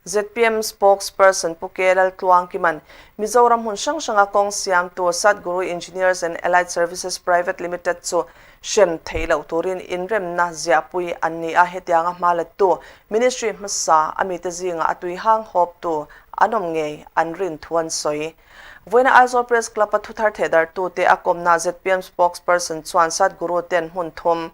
ZPM spokesperson Pu K Laltluangkima'n Mizoram hmun hrang hranga kawng siamtu Satguru Engineers and Allied Services Private Limited chu hrem theih loh turin inremna ziahpui an ni a, hetianga hma lettu Ministry hmasa a mite zingah a tui hang hawptu an awm ngei an rin thu an sawi. Vawiina Aizawl Press Club-a thuthar thehdarhtute a kawmna zpm spokesperson chuan Sadhguru ten hmun thum,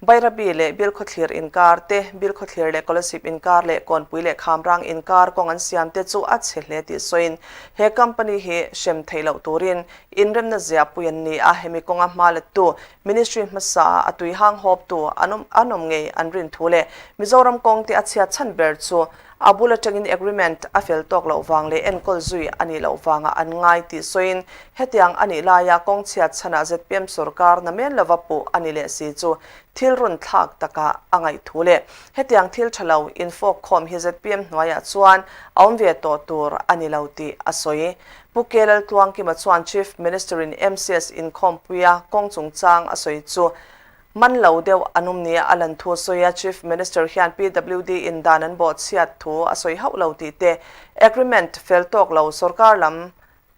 Bairabi leh Bilkhawthlir inkar te, Bilkhawthlir leh Kolasib inkar leh Kawnpui leh Khamrang inkar kawng an siam te chu a chhe hle tih sawiin he company hi hrem theih loh turin inremna ziahpui an ni a, hemi kawnga hma lettu Ministry hmasa a tui hang hawptu an awm ngei an rin thu leh Mizoram kawng te a chhiat chhan ber chu A bul atangin agreement a fel tawk loh vang leh enkawl zui a nih loh vangah an ngai tih sawiin hetiang a nih laia kawng chhiat chhanah zpm sorkar na men lova puh a ni leh si chu thil run thlak takah a ngaih thu leh hetiang thil tha lo infawk khawm hi zpm hnuaiah chuan a awm ve tawh tur a ni lo tih a sawi. Pu K Laltluangkima chuan Chief Minister-in MCS inkhawmpuia kawng chungchang a sawi chu Man lo deuh an awm nia a lan thu a sawi a, Chief Minister hian PWD in dan an bawhchhiat thu a sawi hauh lo tih te, agreement fel tawk lo sorkar lam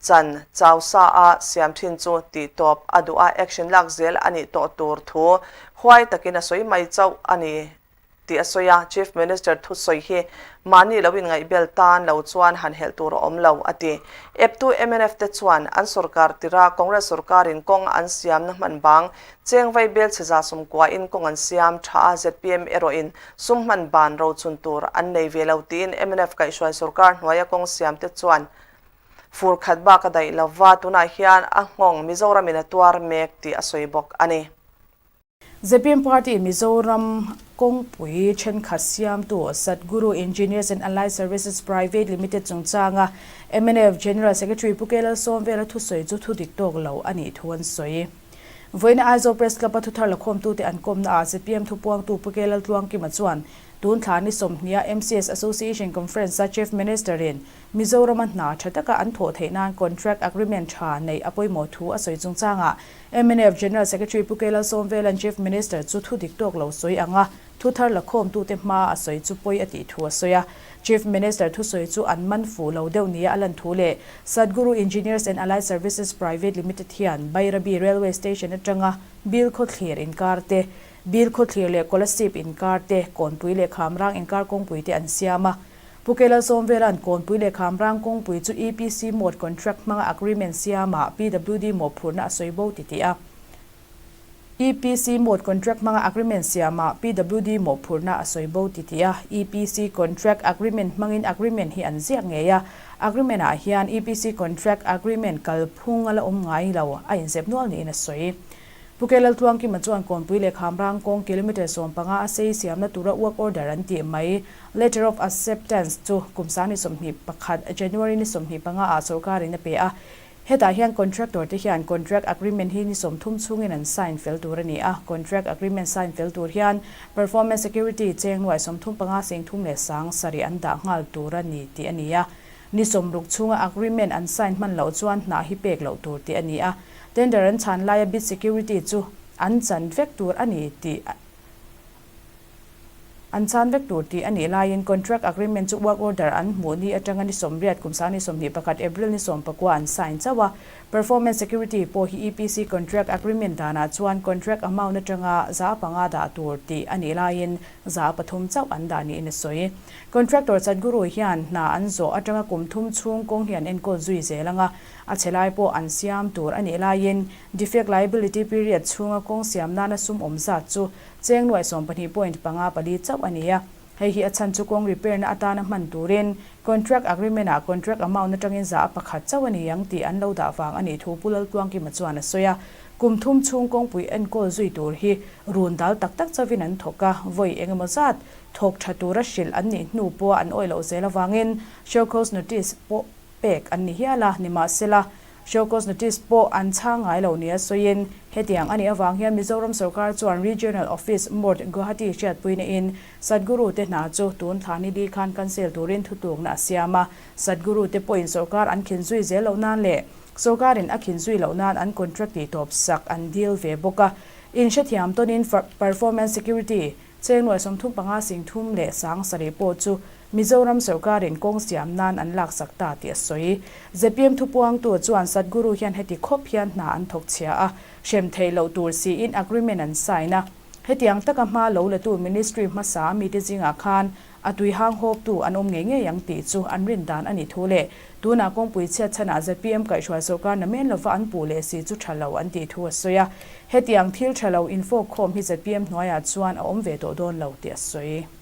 chan chau sa a siam thin chu tih tawp a duh a, action lak zel a nih tawh tur thu huai takin a sawi mai chauh a ni. Tih a sawi a, Chief Minister thusawi hi mahni lo inngaihbel tan lo chuan han helh tur a awm lo, a ti. Eptu mnf te chuan an sorkar tira Congress sorkarin kawng an siamna hman bang cheng vai bel chhe za sumkuain kawng an siam tha a, zpm erawhin sum hman ban rochun tur an nei ve lo tiin mnf kaihhruai sorkar hnuaia kawng siam te chuan fur khat bak a daih lova, tunah hian a nghawng Mizoramin a tuar mek tih a sawi bawk a ni. Zpm Party Mizoram kawngpui thenkhat siamtu Satguru Engineers and Allied Services Private Limited chungchanga mnf General Secretary Pu K Lalsawmvela thusawi chu thu dik tawk lo a nih thu an sawi. Vawiina Aizawl Press Club-a thuthar lakhawmtute an kawmnaah zpm thupuangtu Pu K Laltluangkima chuan tun thla ni sawmhniha MCS Association Conference-a Chief Minister-in Mizorama hna tha taka an thawh theih nan contract agreement tha neih a pawimawh thu a sawi chungchangah mnf General Secretary Pu K Lalsawmvela'n Chief Minister chu thu dik tawk lo sawi anga thu thar lakhawmtute hma a sawi chu pawi a tih thu a sawi a. Chief Minister thusawi chu an man fuh lo deuh nia a lan thu leh Satguru Engineers and Allied Services Private Limited hian Bairabi Railway Station atanga Bilkhawthlir inkar te, Bilkhawthlir leh Kolasib inkar te, Kawnpui leh Khamrang inkar kawngpui te an siam a. Pu Kelal Sawmvela'n Kawnpui leh Khamrang kawngpui chu EPC mode contract hmanga agreement siamah PWD mawhphurhna a sawi bo ti tih a. EPC mode contract hmanga agreement siamah PWD mawhphurhna a sawi bo ti tih a. EPC contract agreement hmangin agreement hi an ziak ngei a. Agreement ah hian EPC contract agreement kalphung a la awm ngai lo a inzep nual niin a sawi. Pu K Laltluangkima chuan Kawnpui leh Khamrang kawng kilometre 15 a sei siamna tura work order an tih mai, Letter of Acceptance, chu kum sang ni 21, January ni 25 ah sorkarin a pe a. Hetah hian contractor te hian contract agreement hi ni 30 chhungin an sign fel tur a ni a. Contract agreement sign fel tur hian performance security cheng nuai 35 sing thum leh sang sarih an dah nghal tur a ni tih a ni a. Ni 60 chhunga agreement an sign hman loh chuan hnah hi pek loh tur tih a ni a. Tender an chhan laia bid security chu an chan vek tur a ni tih an chan vek tur tih a nih laiin contract agreement chu work order an hmuh ni atanga ni 80 kum sang ni 21 April ni 19 an sign chauh a. Performance security pawh hi EPC contract agreement danah chuan contract amount atanga 5% dah tur tih a nih laiin 3% chauh an dah niin a sawi. Contractor Satguru hian hna an zawh atanga kum thum chhung kawng hi an enkawl zui zel ang a, A chhe lai pawh an siam tur a nih laiin defect liability period chhunga kawng siam nana sum awm zat chu cheng nuaih 12.54 chauh a ni a. Hei hi a chhan chu kawng repair na atana hman turin contract agreement ah contract amount atangin 1% chauh a ni ang tih an lo dah vang a nih thu Pu Laltluangkima chuan a sawi a. Kum thum chhung kawngpui enkawl zui tur hi run dal tak tak chauhin an thawk a, vawi engemaw zat thawk tha tura hrilh an nih hnu pawha an awih loh zel avangin show cause notice pawh pek an ni hial a, nimahsela, show cause notice pawh an chhang ngai lo nia sawiin, hetiang a nih avang hian Mizoram sorkar chuan Regional Office, Mort, Guwahati hriatpuina in Satguru te hna chu tun thla ni li khan cancel turin thutlukna a siam a, Satguru te pawhin sorkar an khin zui zel loh nan leh sorkarin a khin zui loh nan an contract tih tawp sak an deal ve bawk a, in hrethiam tawnin performance security cheng nuai 35 sing thum leh sang sarih pawh chu. Mizoram sorkarin kawng siam nan an laksak ta tih a sawi. Zpm thupuangtu chuan Sadhguru hian heti khawp hian hna an thawk chhia a, hrem theih loh tur siin agreement an sign a. Hetiang taka hma lo latu ministry hmasa a mite zingah khan a tui hang hawptu an awm ngei ngei ang tih chu an rin dan a nih thu leh tunah kawngpui chhiat chhanah zpm kaihhruai sorkar na men lova an puh leh si chu tha lo an tih thu a sawi a. Hetiang thil tha lo infawk khawm hi zpm hnuaiah chuan a awm ve tawh dawn lo tih a sawi.